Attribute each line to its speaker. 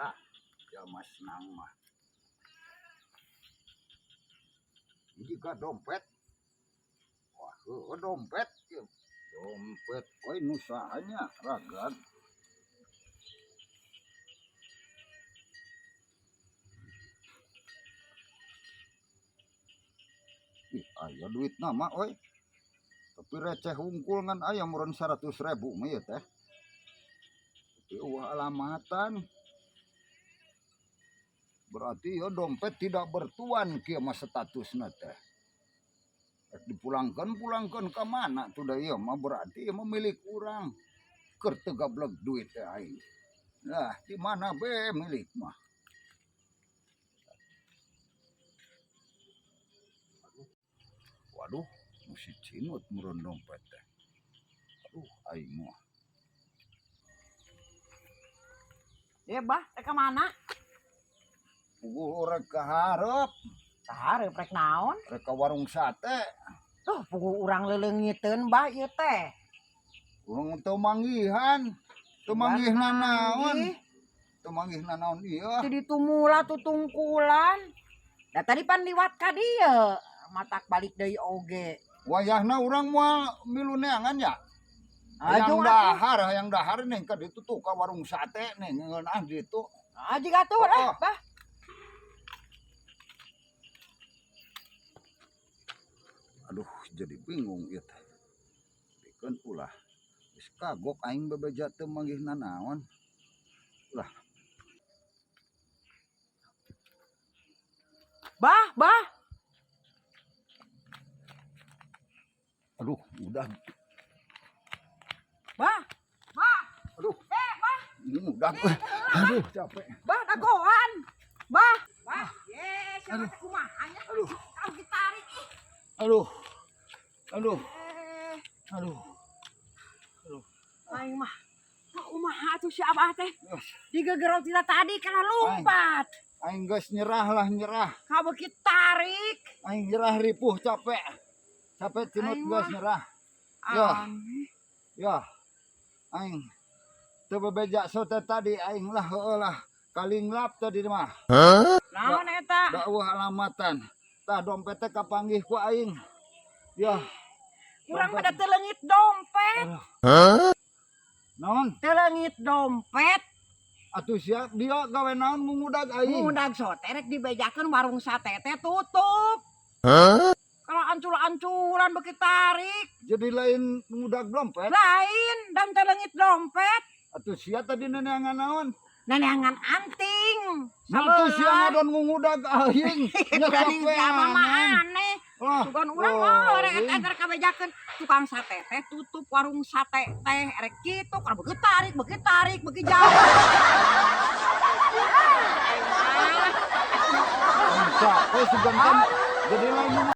Speaker 1: Lah, jalma senang mah. Jika dompet. Wah, heueuh dompet ieu. Dompet oi nu saha nya ragat. Ih, aya duit nama oi. Tapi receh hungkul ngan aya meureun 100.000 mah ieu teh. Tapi eueuh alamatan. Berarti ya dompet tidak bertuan kieu mah statusna teh. Rek dipulangkeun pulangkeun ka mana tuh da ieu mah berarti ieu mah milik urang. Keur teu gablek duit teh aing. Nah, di mana be milik mah. Waduh, mesti cinut meureun dompet teh. Aduh, aing mah.
Speaker 2: Ya bah, rek ka mana?
Speaker 1: Puguh rek ka hareup,
Speaker 2: Ka hareup rek naon?
Speaker 1: Rek ka warung sate.
Speaker 2: Tuh, puguh urang leleungiteun bah ieu teh.
Speaker 1: Urang teu manggihan. Teu manggih nanaon. Teu manggih nanaon ieu.
Speaker 2: Ti ditu mula tutungkulan. Da tadi pan liwat ka dieu, matak balik deui oge.
Speaker 1: Wayahna urang moal milu neangan ya.
Speaker 2: Ajung
Speaker 1: Hayang
Speaker 2: atuh.
Speaker 1: dahar, hayang dahar nih ka ditu tuh ka warung sate nih ngeunah ditu.
Speaker 2: Aji atuh lah,
Speaker 1: Oh.
Speaker 2: bah.
Speaker 1: Aduh, jadi bingung ieu teh. Bikeun ulah. Geus kagok aing bebeja teu manggih nanaon. Ulah.
Speaker 2: Bah, bah.
Speaker 1: Aduh, udah.
Speaker 2: Bah. Bah.
Speaker 1: Aduh.
Speaker 2: Eh, bah.
Speaker 1: Udah. Aduh, capek.
Speaker 2: Bah, dagoan. Bah. Bah. Ye, siapa teh kumaha nya?
Speaker 1: Aduh.
Speaker 2: Kalau ditarik ih.
Speaker 1: Aduh. Aduh.
Speaker 2: Eh,
Speaker 1: Aduh. Aduh.
Speaker 2: aing mah. Mah kumaha atuh si Abah teh?
Speaker 1: Geus.
Speaker 2: Digegero tina tadi kana lompat.
Speaker 1: Aing geus nyerah lah, nyerah.
Speaker 2: Kabeuki tarik.
Speaker 1: Aing nyerah ripuh capek. Capek cinut
Speaker 2: Aing
Speaker 1: geus
Speaker 2: mah.
Speaker 1: nyerah. Ya.
Speaker 2: Aneh.
Speaker 1: Ya. Aing teu bebeja sote tadi aing lah heueuh lah. Kalinglap tadi mah.
Speaker 2: Naon eta?
Speaker 1: Da eueuh alamatan. Tah dompet teh kapanggih ku aing. Ya.
Speaker 2: Urang pada teu leungit dompet.
Speaker 1: Aduh. Naon?
Speaker 2: Teu leungit dompet.
Speaker 1: Atuh sia dia gawe naon ngudag aing?
Speaker 2: Ngudag sote rek dibejakeun warung sate teh tutup. Kalau ancul-anculan beuki tarik.
Speaker 1: Jadi lain ngudag dompet.
Speaker 2: Lain dan teu leungit dompet.
Speaker 1: Atuh sia tadi neneangan naon?
Speaker 2: Neneangan anting.
Speaker 1: Nah, atuh sia ngadon ngudag aing. Nya
Speaker 2: Dari siapa mah aneh.
Speaker 1: Wah,
Speaker 2: Sugan urang
Speaker 1: oh,
Speaker 2: mah rek
Speaker 1: aing.
Speaker 2: eta kabejakeun tukang sate teh tutup warung sate teh rek kitu kana beuki tarik beuki tarik beuki jauh.
Speaker 1: Aing capek sugan kan. Jadi lain.